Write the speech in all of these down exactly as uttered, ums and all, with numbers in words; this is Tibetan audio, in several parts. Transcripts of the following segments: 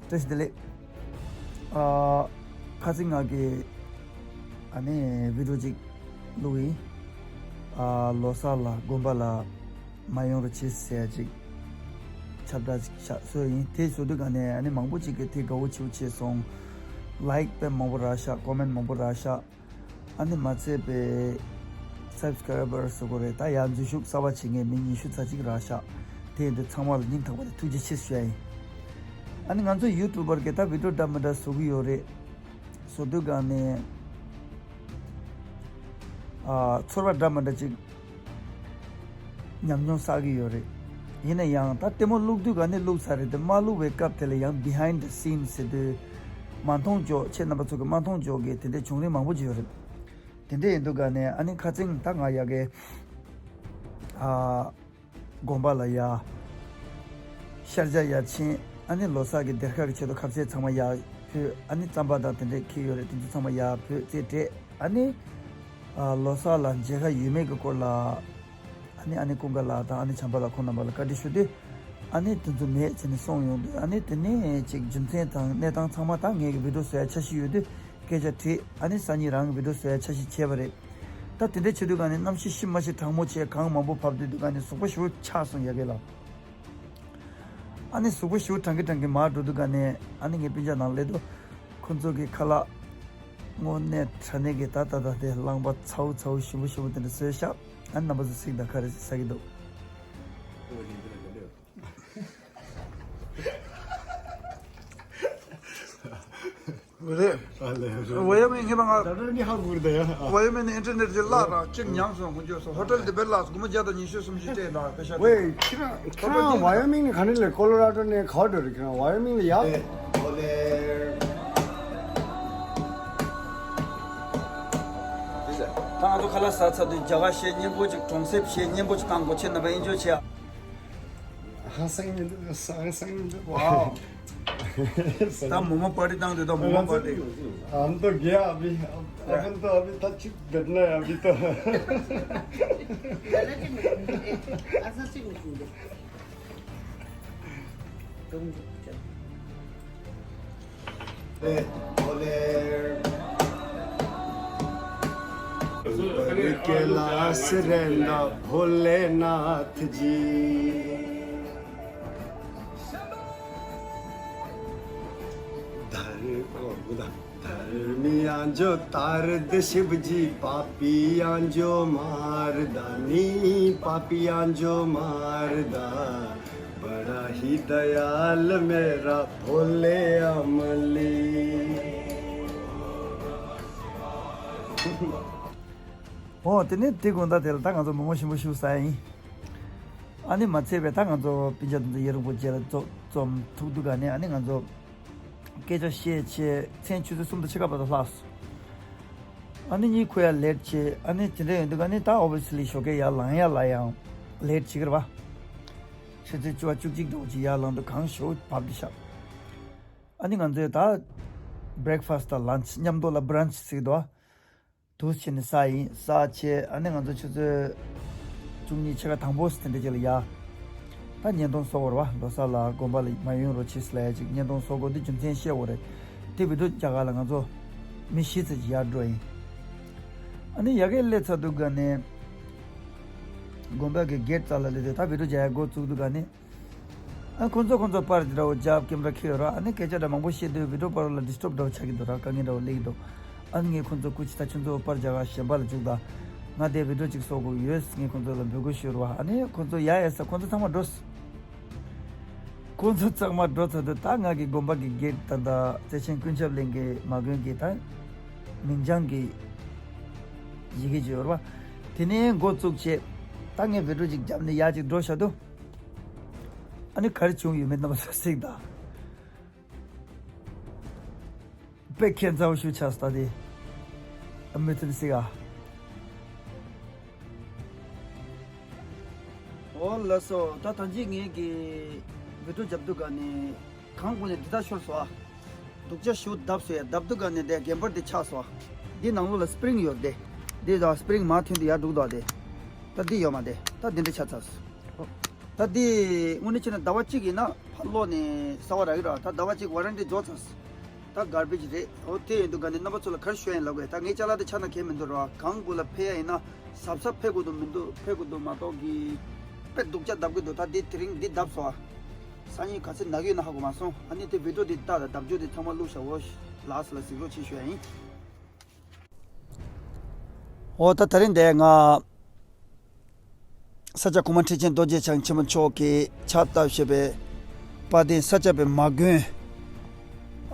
བཀྲ་ཤིས་བདེ་ལེགས། ཨ། ཁ་སང་ང་གི་ཨ་ནི་བི་ཌི་ཡོ་ཅིག་བླུགས་ཡིན། ཨ། ལོ་གསར་ལ་དགོན་པ་ལ་མ་ཡོང་རོགས་བྱེད་ཟེར་ཅིག་ཁྱབ་བསྒྲགས་ཅིག་བྱ་བཟོས་ཡིན། དེ་བཟོ་དུས་ག་ནས་ཨ་ནི་མང་པོ་ཅིག་གིས་དེ་དགའ་བོ་ཆེ་བོ་བྱས་སོང་། ལའིཀ་དཔེ་མང་པོ་རག་ཤག་ཀོ་མེན་མང་པོ་རག་ཤག་ཨ་ནི་མ་ཚད་པའི་སབ་སི་ཀ་རའི་བར་ཟེར་དགོས་རེད། ད་ཡར་འཛུལ་ཞུགས་གསར་པ་བྱེད་མཁན་མི་ཉི་ཤུ་ཙམ་ཅིག་རག་ཤག་དེ་ཡིན་དུས་ཚང་མ་ལ་སྙིང་ཐག་པ་ནས་ཐུགས་རྗེ་ཆེ་ཞུ་ཡ་ཡིན། ཨ་ནི་ང་ཚོ་ཡུ་ཊུབ་པར་གྱིས་ད་བི་ཌི་ཡོ་འདྲ་མི་འདྲ་བཟོ་གི་ཡོད་རེད། བཟོ་དུས་ག་ནས་ཨ། ཚོར་བ་འདྲ་མི་འདྲ་ཅིག་ཉམས་མྱོང་བསགས་ཀྱི་ཡོད་རེད། ཡིན་ན་ཡང་ད་ལྟད་མོ་བླུག་དུས་ག་ནས་བླུག་ཚར་རེད་དེ། མ་བླུག་པའི་སྐབས་དེ་ལ་ཡང་behind the scenes ཟེར་དུས་མ་མཐོང་ཕྱོགས། ཁྱེད་རྣམ་པ་ཚོ་གི་མ་མཐོང་ཕྱོགས་ཀྱི་དེ་འདྲའི་བྱུང་རིམ་མང་པོ་ཅིག་ཡོད་རེད། དེ་འདྲ་ཡིན་དུས་ག་ནས་ཨ་ནི་ཁ་སང་ད་ང་ཡ་གི་ཨ། དགོན་པ་ལ་ཡ་ཤར་རྒྱག་ཡ་ཕྱིན། ཨ་ནི་ལོ་གསར་གྱི་སྡེར་ཁ་གི་ཆེད་དུ་ཁ་ཟས་ཚང་མ་ཡར་ཕུལ། ཨ་ནི་རྩམ་པ་དང་དེ་འདྲས་འཁྱེར་ཡོད་རེད། དེ་ཚོ་ཚང་མ་ཡར་ཕུལ་རྩེད་སྤྲད། ཨ་ནི་ཨ། ལོ་གསར་ལ་མཇལ་ཁ་ཡོད་མེད་ཀྱི་སྐོར་ལ་ཨ་ནི་ཨ་ནེ་ཀུན་དགའ་ལགས་དང་ཨ་ནེ་བྱམས་པ་ལགས་ཁོང་རྣམ་པ་ལ་བཀའ་འདྲི་ཞུ་དུས། ཨ་ནི་དེ་ཚོ་མེད་ཟེར་ནས་གསུངས་ཡོང་དུས། ཨ་ནི་དེ་ནས་ཅིག་རྒྱུ་མཚན་དང་གནས་སྟངས་ཚང་མ་ད་ངས་ཀྱི་བི་ཌི་ཡོ་བཟོ་ཡ་འཆར་གཞི་ཡོད་དུས་སྐད་ཆ་དྲིས། ཨ་ནི་སང་ཉིན་རང་གི་བི་ཌི་ཡོ་བཟོ་ཡ་འཆར་གཞི་བྱས་པ་རེད། ད་དེ་འདྲ་བྱེད་དུས་ག་ནས་གནམ་གཤིས་ཤི་མ་ཤི་གྲང་མོ་བྱས། གངས་མང་པོ་བབས་དུས་དུས་ག་ནས་གཟུགས་པོ་ཞེ་པོ་འཁྱག་སོང་ཡ་གི་ལ། ཨ་ནི་གཟུགས་པོ་ཞེ་པོ་གྲང་གི་གྲང་གི་མར་འགྲོ་དུས་ག་ནས་ཨ་ནི་ངའི་སྤུན་ཀྱག་ནང་སླེབས་དུས་ཁོ་ཚོ་གི་ཁ་ལག་དངོས་གནས་དྲང་གནས་ཀྱི་ད་ད་ད་དེ་རླངས་པ་ཚ་བོ་ཚ་བོ་ཞིམ་པོ་ཞིམ་པོ་དེ་འདྲ་བཟོས་ཤག་ཨ་ནི་རྣམ་པ་ཚོ་གཟིགས་དང་། ག་རེ་ཟ་གི་འདུག་རེད། ཝའི་ཡ་མིང་ངེས་པ་ང་། ད་ནི་ཧ་གོ་རེད་ཡ། ཝའི་ཡ་མིང་ནས་ཨིན་ཊར་ནེཊ་ཅིག་བརླགས་ར་གཅིག་ཉམས་སོང་། ཧོ་འཇོག་སོང་། ཧོ་ཊེལ་དེ་བེད་བརླགས་སོང་། སྒོར་མོ་བརྒྱ་དང་ཉི་ཤུ་སུམ་ཅུ་སྤྲད་ལ་ཁ་ཤ། ཝའི་ཁྱེད་རང་ཁྱེད་རང་ཝའི་ཡ་མིང་ནས་ག་ནས་སླེབས། ཀོ་ལོ་ར་ཌོ་ནས་ག་པར་འགྲོ་རེད། ཁྱེད་རང་ཝའི་ཡ་མིང་ལ་ཡ། ད་ང་ཚོ་ཁ་ལག་ཟ་ཚར་དུས་རྒྱ་གར་གཞས་སྙན་པོ་ཅིག་གྲོང་གསེབ་གཞས་སྙན་པོ་ཅིག་བཏང་དགོས། ཁྱེད་རྣམ་པ་ཨེན་ཇོ་བྱེད་ཨ། हाँ, सही में, सही, सही में। वाओ। ད་མོག་མོག་པར་ཊི་བཏང་དུས་ད་མོག་མོག་པར་ཊི། हम तो गया अभी, अब, अपन तो अभी तक चुप बैठना है अभी तो। गला के निकलेंगे, ऐसा से निकलेंगे। तुम चल। भोले। ऊपर कैलाश रहंदा भोलेनाथ जी। धर-, ओ, बुधा। धर्मियां जो तारद शिव जी, पापियां जो मारदा नी, पापियां जो मारदा। बड़ा ही दयाल मेरा भोले अमली। ཨོ། དེ་ནས་དེ་དགོང་དག་དེ་ལ་ད་ང་ཚོ་མོག་མོག་ཞིམ་པོ་ཞིག་ཟ་ཡིན། ཨ་ནི་མ་ཚད་པའི་ད་ང་ཚོ་སྤུན་ཀྱག་དེ་ཚོ་ཡེ་རུ་པོ་རྗེས་ལ་འཛོམས་འཛོམས་ཐུག་དུས་ག་ནས་ཨ་ནི་ང་ཚོ་སྐད་ཆ་བཤད་བྱས་མཚན་ཆུ་ཚོད་གསུམ་དང་ཕྱེད་ཀ་བར་དུ་ལྷག་སོང་། ཨ་ནི་གཉིད་ཁུག་ཡ་ལེཊ་བྱས། ཨ་ནི་དེ་འདྲ་ཡོང་དུས་ག་ནས་ད་ཨོ་བི་ཡ་སི་ལི་ཞོགས་ཀས་ཡར་ལངས་ཡ་ལ་ཡང་ལེཊ་བྱེད་ཀྱི་རེད་པ། ཆུ་ཚོད་བཅུ་པ་བཅུ་གཅིག་འདྲ་བོ་ཅིག་ཡར་ལངས་དུས་གངས་ཞེ་པོ་བབས་འདུག་ཤག་ཨ་ནི་ང་ཚོས་ད་བྷི་རེག་ཕ་སི་དང་ལན་ཆི་མཉམ་དུ་ལ་བྷི་རན་ཆི་ཟེར་གི་འདུག་པ། དུས་ཕྱིན་ནས་ཟ་ཡིན། ཟ་བྱས་ཨ་ནི་ང་ཚོ་ཆུ་ཚོད་བཅུ་གཉིས་ཕྱེད་ཀ་དང་པོ་དེ་འདྲ་ཅིག་ལ་ཡ། ད་བརྙན་ཐུང་བཟོ་དགོས་རེད་པ། ལོ་གསར་ལ་དགོན་པ་ལ་མ་ཡོང་རོགས་བྱེད་ཟེར་ལབ་ཡ་ཅིག་བརྙན་ཐུང་བཟོ་དགོས་དུས་རྒྱུ་མཚན་བཤད་དགོས་རེད། དེ་བི་ཌི་ཡོ་རྒྱག་ག་ལ་ང་ཚོ་མི་བཞི་ཙམ་ཅིག་ཡར་འགྲོ་ཡིན། ཨ་ནི་ཡ་གིར་སླེབས་ཚར་དུས་ག་ནས་དགོན་པ་གི་གེ་ཊི་རྩ་ལ་སླེབས་དུས་ད་བི་ཌི་ཡོ་རྒྱག་ཡ་འགོ་བཙུགས་དུས་ག་ནས། ཨ། ཁོང་ཚོ་ཁོང་ཚོ་པར་འདྲ་བོ་རྒྱབ་ཀེམ་ར་འཁྱེར་ཡོད་ར། ཨ་ནི་སྐད་ཆ་འདྲ་མང་པོ་བཤད་དུས་བི་ཌི་ཡོ་པར་ལ་ཌི་སི་ཊརབ་འདྲ་བོ་ཆགས་ཀྱི་འདུག་ར། དཀའ་ངལ་འདྲ་བོ་སླེབས་ཀྱི་འདུག་ཨ་ནི་ངས་ཁོང་ཚོ་སྐུ་མཁྱེན། ད་ཁྱོད་ཚོ་པར་རྒྱག་ག་གཞན་པ་ལ་འཇུག་དང་། ང་དེ་བི་ཌི་ཡོ་གཅིག་བཟོ་དགོས་ཡོད་ངས་ཁོང་ཚོ་ལ་འབོད་སྐུལ་ཞུས་ར་བ། ཨ་ནི་ཁོང་ཚོ་ཡ་ཡ་ཟེར། ཁོང་ཚོ་ཚང་མ་འགྲོ་སོང་། ཁོང་ཚོ་ཚང་མ་འགྲོ་ཚར་དུས་ད་ང་གི་དགོན་པ་གི་གེ་ཊི་ད་ད་བརྩེ་ཆེན་ཀུན་ཁྱབ་གླིང་གི་མ་དགོན་གྱི་ད་མིང་བྱང་གི་ཡི་གེ་ཅིག་ཡོད་ར་བ། དེ་ནས་འགོ་བཙུགས་བྱས། ད་ངས་བི་ཌི་ཡོ་ཅིག་བརྒྱབ་ནས་ཡ་ཅིག་འགྲོ་བཞག་དུས། ཨ་ནི་ག་རེ་བྱུང་ཡོད་མེད་རྣམ་པ་ཚོ་གཟིགས་དང་། དཔེ་ཁྱད་མཚར་པོ་ཞིག་ཆགས་སོང་། ད་དེ་ཨ་མི་ཐུན་གཟིགས་ཨ། ཨོ་ལགས་སོ། ད་ད་ཅི་ངས་ཀྱི་བི་ཌི་ཡོ་བརྒྱབ་དུས་ག་ནས་གངས་སྒུག་ནས་འདི་ལྟར་ཤོར་སོང་ཨ། སྡུག་ཅག་ཞིག་བརྡབས་སོང་ཡ། བརྡབས་དུས་ག་ནས་དེ་རྒན་པར་དེ་ཆག་སོང་ཨ། འདི་ནང་ལོགས་ལ་སི་པི་རིང་ཡོད་དེ། འདི་ད་སི་པི་རིང་མར་ཐོན་དུས་ཡར་འགྲོ་གི་འདུག་ཨ། དེ་ད་འདི་ཡོད་མ་དེ་ད་འདི་འདྲ་ཆགས་ཚར་སོང་། ད་འདི་དངོས་གནས་བྱས་ན་ཟླ་བ་གཅིག་ཡིན་ན་ཕར་སློག་ནས་ཟ་བ་རག་གི་ར། ད་ཟླ་བ་གཅིག་ཝ་རན་ཊི་རྫོགས་ཚར། ད་གར་བེཇ་རེད། འོ་དེ་ཡིན་དུས་ག་ནས་རྣམ་པ་ཚོ་ལ་ག་རེ་ཞུ་ཡ་ཡིན་ལབ་དགོས། ད་ངའི་ཅ་ལག་དེ་ཆ་ན་གང་མི་འདུག་ར། གང་དགོས་ལ་ཕེབས་ཡ་ཡིན་ན་གཟབ་གཟབ་ཕེབས་དགོས་འདུག་མི་འདུག་ཕེབས་དགོས་འདུག་མ་གཏོགས་གི་དཔེ་སྡུག་ཅག་བརྡབ་གི་འདུག་ད་འདི་དེ་རིང་འདི་བརྡབས་སོང་ཨ། སང་ཉིན་ག་ཚོད་ན་གི་ཡོད་ན་ཧ་གོ་མ་སོང་། ཨ་ནི་དེ་བི་ཌིའོ་འདི་ལྟ་ད་བརྡབ་སྦྱོར་དེ་ཚང་མ་བླུགས་བཞག་འོ། ལགས་སོ་ལ་གཟིགས་རོགས་བྱེད་ཞུ་ཡ་ཡིན། འོ་ད་དེ་རིང་འདི་ང་ས་སྐྱ་གོང་མ་ཁྲི་ཆེན་རྡོ་རྗེ་འཆང་ཆེན་པོ་མཆོག་གིས་ཕྱག་བཏབ་བཞག་པའི་དཔལ་ལྡན་ས་སྐྱ་པའི་མ་དགོན།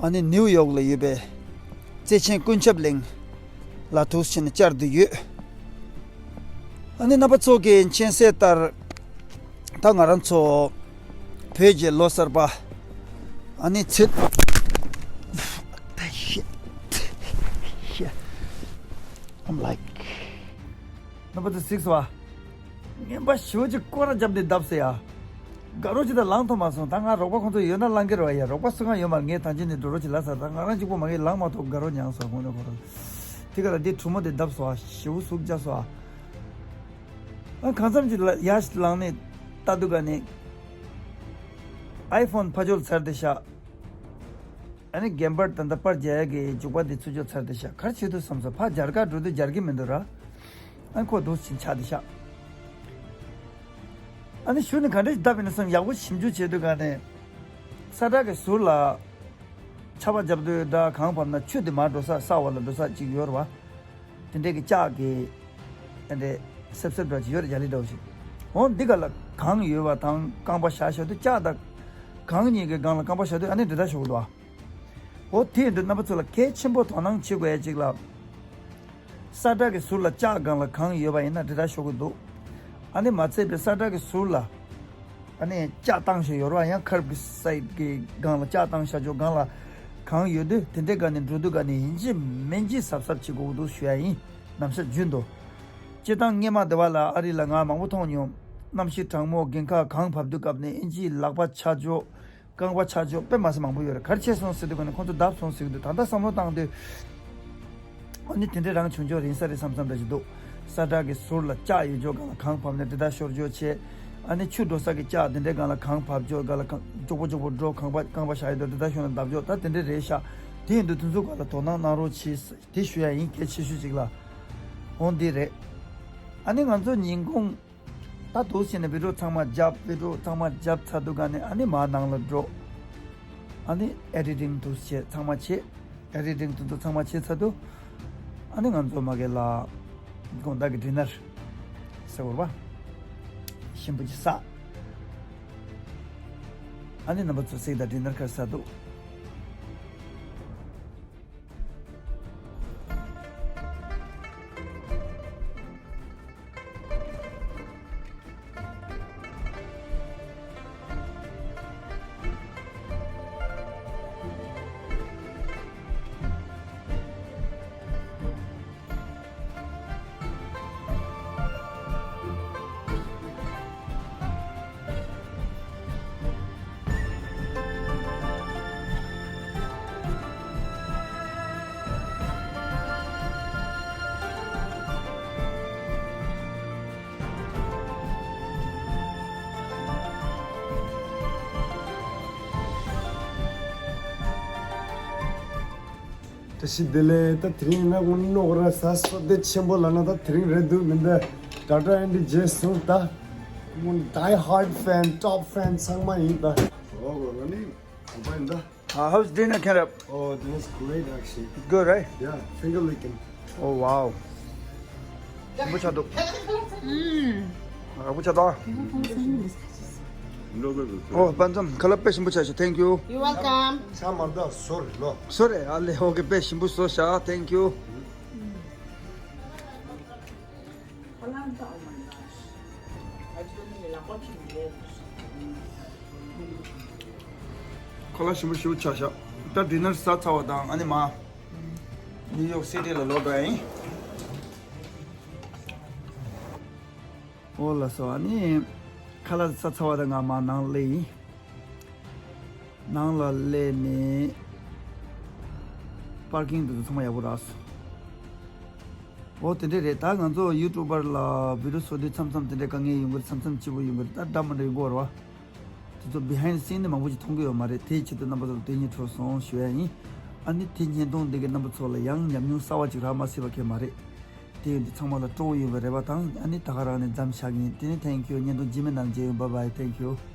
ཨ་ནི་ནིའུ་ཡོག་ལ་ཡོད་པའི་བརྩེ་ཆེན་ཀུན་ཁྱབ་གླིང་ལ་འདུག་སེ་བྱས་ནས་བཅར་འདོད་ཡོད། ཨ་ནི་རྣམ་པ་ཚོ་གི་མཁྱེན་གསལ་ལྟར། ད་ང་རང་ཚོ་བོད་ཀྱི་ལོ་གསར་པ། ཨ་ནི་ཚེས། I'm like རྣམ་པ་ཚོ་གཟིགས་སོང་ཨ། ངན་པ་ཞེ་པོ་ཅིག་སྐོར་ར་བརྒྱབ་ནས་བརྡབས་སོང་ཡ། དགའ་རོགས་ཅིག་ད་ལངས་ཐུབ་མ་སོང་། ད་ང་རོགས་པ་ཁོང་ཚོ་ཡོད་ན་ལངས་ཀྱི་རེད་བ་ཡ། རོགས་པ་སུ་གང་ཡོད་མ་རེད། ངས་ཐང་ཆེན་ནས་འགྲོ་རོགས་ཅིག་ལབ་ཚར། ད་ང་རང་གཅིག་པོ་མ་གི་ལངས་མ་ཐུབ། དགའ་རོགས་མྱངས་སོང་ཁོང་ཚོ་ཁོ་རང་། དེ་ག་ལ་དེ་གྲུ་མོ་དེ་བརྡབས་སོང་ཨ། ཞེ་པོ་ཟུག་རྒྱག་སོང་ཨ། ཨ་གང་འཚམ་ཅིག་ལ་ཡར་ལངས་ནས་ལྟ་དུས་ག་ནས་ཨའི་ཕོན་ཕར་ཕྱོགས་ཚར་དེ་ཤག་ཨ་ནི་རྒན་པར་ད་ལྟ་པར་རྒྱག་ཡ་གི་འཇུག་པ་འདི་ཚུར་ཕྱོགས་ཚར་དེ་ཤག་ག་རེ་བྱེད་དུ་བསམ་སོང་། ཕར་རྒྱ་གར་འགྲོ་དུས་རྒྱག་གི་མི་འདུག་ར། ཨ་ཁོ་འདུག་ཕྱིན་ཆགས་དེ་ཤག་ཨ་ནི་གཞུག་ནས་ག་འདྲ་ཞིག་བཏབ་ཡིན་ན་བསམ། ཡག་པོ་ཞིབ་འཇུག་བྱེད་དུས་ག་ནས་ས་བྲག་གི་ཟུར་ལ་ཆར་པ་བརྒྱབ་དུས་ད་གངས་བབས་ན་ཆུ་དེ་མར་འགྲོ་ས་ས་འོག་ལ་འགྲོ་ས་ཅིག་ཡོད་རེད་བ། དེ་འདྲས་ཀྱི་ལྕགས་ཀྱི་ཨ་འདྲས་སེབ་སེབ་འདྲ་ཅིག་ཡོད་རེད། ཡ་ལི་འདྲ་བོ་ཞིག་འོ་འདི་ག་ལ་གངས་ཡོད་པ་དང་རྐང་པ་བཞག་བཞག་དུས་ལྕགས་དང་གངས་གཉིས་ཀྱི་སྒང་ལ་རྐང་པ་བཞག་དུས་ཨ་ནི་འདྲེ་དགྲ་ཤོར་གི་འདུག་ཨ། འོ་དེ་ཡིན་དུས་རྣམ་པ་ཚོ་ལ་གལ་ཆེན་པོ་དོ་སྣང་བྱེད་དགོས་ཡ་ཅིག་ལ། ས་བྲག་གི་ཟུར་ལ་ལྕགས་སྒང་ལ་གངས་ཡོད་པ་ཡིན་ན་འདྲེ་དགྲ་ཤོར་གི་འདུག་ཨ་ནི་མ་ཚད་པའི་ས་བྲག་གི་ཟུར་ལ། ཨ་ནི་ལྕགས་བཏང་བཞག་ཡོད་རེད་བ། ཡང་ཁར་བི་སའིད་ཀྱི་སྒང་ལ་ལྕགས་བཏང་བཞག་ཆོག་སྒང་ལ་གངས་ཡོད་དུས་དེ་འདྲའི་སྒང་ནས་འགྲོ་དུས་སྒང་ནས་ཡིན་གཅིག་མིན་གཅིག་གཟབ་གཟབ་བྱེད་དགོས་ཀྱི་འདུག་ཞུ་ཡ་ཡིན། ནམ་ཞག་རྒྱུན་དུ། སྤྱིར་བཏང་སྔས་མ་དེ་བ་ལ་ཨ་རི་ལ་ང་མང་པོ་མཐོང་མྱོང་། གནམ་གཤིས་གྲང་མོ་དགུན་ཁ་གངས་བབས་དུས་སྐབས་ནས་ཨིན་ཇིའི་ལག་པ་ཆག་ཆོག་རྐང་པ་ཆག་ཆོག་དཔེ་མ་སྲིད་མང་པོ་ཡོད་རེད། ག་རེ་བྱས་སོང་ཟེར་དུས་ཀ་ནས་ཁོང་ཚོ་བརྡབས་སོང་ཟེར་གི་འདུག་ད་ལྟ་བསམ་བློ་བཏང་དུས། ཨ་ནི་དེ་འདྲའི་རང་བྱུང་ཆོག་རིང་ས་རེད་བསམ་བསམ་འདྲ་ཞིག་འདུག་ས་བྲག་གི་ཟུར་ལ་ལྕགས་ཡོད་ཆོག་སྒང་ལ་གངས་བབས་ནས་འདྲེ་དགྲ་ཤོར་ཆོག་བྱས། ཨ་ནི་ཆུ་འགྲོ་ས་གི་ལྕགས་དེ་འདྲའི་སྒང་ལ་གངས་བབས་ཆོག་སྒང་ལ་གངས་མགྱོགས་པོ་མགྱོགས་པོ་འགྲོ་གངས་པ་རྐང་པ་བཞག་ཡོད་དུས་འདྲེ་དགྲ་ཤོར་ན་བརྡབ་ཆོག་ད་དེ་འདྲ་རེད་ཤག་དེ་ཡིན་དུས་དེ་ཚོ་སྒང་ལ་དོ་སྣང་གནང་རོགས་གྱིས། དེ་ཞུ་ཡ་ཡིན། གལ་ཆེ་ཤོས་ཅིག་ལ། འོ་འདི་རེད། ཨ་ནི་ང་ཚོ་ཉིན་གུང་ད་འདུག་སེ་བྱས་ནས་བི་ཌིའོ་ཚང་མ་བརྒྱབ། བི་ཌིའོ་ཚང་མ་བརྒྱབ་ཚར་དུས་ག་ནས་ཨ་ནི་མར་ནང་ལ་འགྲོ། ཨ་ནི་ཨེ་ཌི་ཊིང་འདུག་སེ་བྱས་ཚང་མ་བྱས། ཨེ་ཌི་ཊིང་དེ་ཚོ་ཚང་མ་བྱས་ཚར་དུས་ཨ་ནི་ང་ཚོ་མ་གི་ལ་དགོང་དག་གི་ཌི་ནར་ཟེར་བ་རེད་པ། ཞིམ་པོ་ཅིག་ཟ། ཨ་ནི་རྣམ་པ་ཚོ་གཟིགས་དང་། ཌི་ནར་ཁ་ཟ་འདུག་བཀྲ་ཤིས་བདེ་ལེགས། ད་དེ་རིང་ཡིན་ན་ངོ་ནོག་ར་ས་སོ་དེ་ཆེན་པོ་ལ་ན་ད་དེ་རིང་རེད་འདུག་མི་འདི་ཌ་ཊ་ཨེན་ཌི་ཇེ་སུ་ད་ངོ་ཌའི་ཧཱརཌ་ཕེན་ཊོབ་ཕེན་ཚང་མ་ཡིན་ད། ཨོ་གོ་ང་ནི་གོ་པ་ཡིན་ད། Uh, how's dinner, Kenneth? Oh, dinner's great, actually. It's good, right? Yeah, finger licking. Oh, wow. ཞིམ་པོ་ཆགས་འདུག་ཨ། ཞིམ་པོ་ཆགས་འདུག་ཨོ་པན་ཙམ་ཁ་ལག་དཔེ་ཞིམ་པོ་ཆགས་ཤག Thank you. You're welcome. ཆ་མ་ད་སོ་རེ་ལོ། སོ་རེ་ཨ་ལེ། ཨོ་ཀེ། དཔེ་ཞིམ་པོ་བཟོས་ཤག Thank you. ཁ་ལག་ཞིམ་པོ་ཞེ་པོ་ཆགས་ཤག་ད་ཌི་ནར་ཟ་ཚར་བ་དང་ཨ་ནི་མར་ནིའུ་ཡོག་སི་ཊི་ལ་ལོག་འགྲོ་ཡ་ཡིན། ཨོ་ལགས་སོ། ཨ་ནི་ཁ་ལག་ཟ་ཚར་བ་དང་ང་མར་ནང་སླེབས་ཡིན། ནང་ལ་སླེབས་ནས་པར་ཀིང་དེ་ཚོ་ཚང་མ་ཡག་པོ་རག་སོང་། འོ་དེ་འདྲས་རེད། ད་ང་ཚོ་ཡུ་ཊུབ་པར་ལ་བི་ཌི་ཡོ་བཟོ་དུས་མཚམས་མཚམས་དེ་འདྲས་དཀའ་ངལ་ཡོང་གི་རེད། མཚམས་མཚམས་སྐྱིད་པོ་ཡོང་གི་རེད། ད་འདྲ་མི་འདྲ་ཡོང་གི་ཡོད་རེད་བ། དེ་ཚོ་བི་ཧའིན་ཌི་སིན་དེ་མང་པོ་ཞིག་མཐོང་གི་ཡོད་མ་རེད། དེའི་ཆེད་དུ་རྣམ་པ་ཚོར་དོན་སྙིང་བྲོ་སོང་ཞུ་ཡ་ཡིན། ཨ་ནི་དེ་བརྙན་ཐུང་འདི་གི་རྣམ་པ་ཚོ་ལ་ཡང་ཉམས་མྱོང་གསར་བ་ཅིག་རག་མ་སྲིད་པ་གང་ཡང་མ་རེད། དེ་ཡོད་དུས་ཚང་མ་ལ་སྤྲོ་བོ་ཡོད་པའི་རེ་བ་དང་། ཨ་ནི་ད་ག་རང་ནས་མཚམས་བཞག་གི་ཡིན། དེ་ནས་ཐེང་ཁྱུ། བརྙན་ཐུང་རྗེས་མའི་ནང་མཇལ་ཡོང་། བྷའི་བྷའི། ཐེང་ཁྱུ།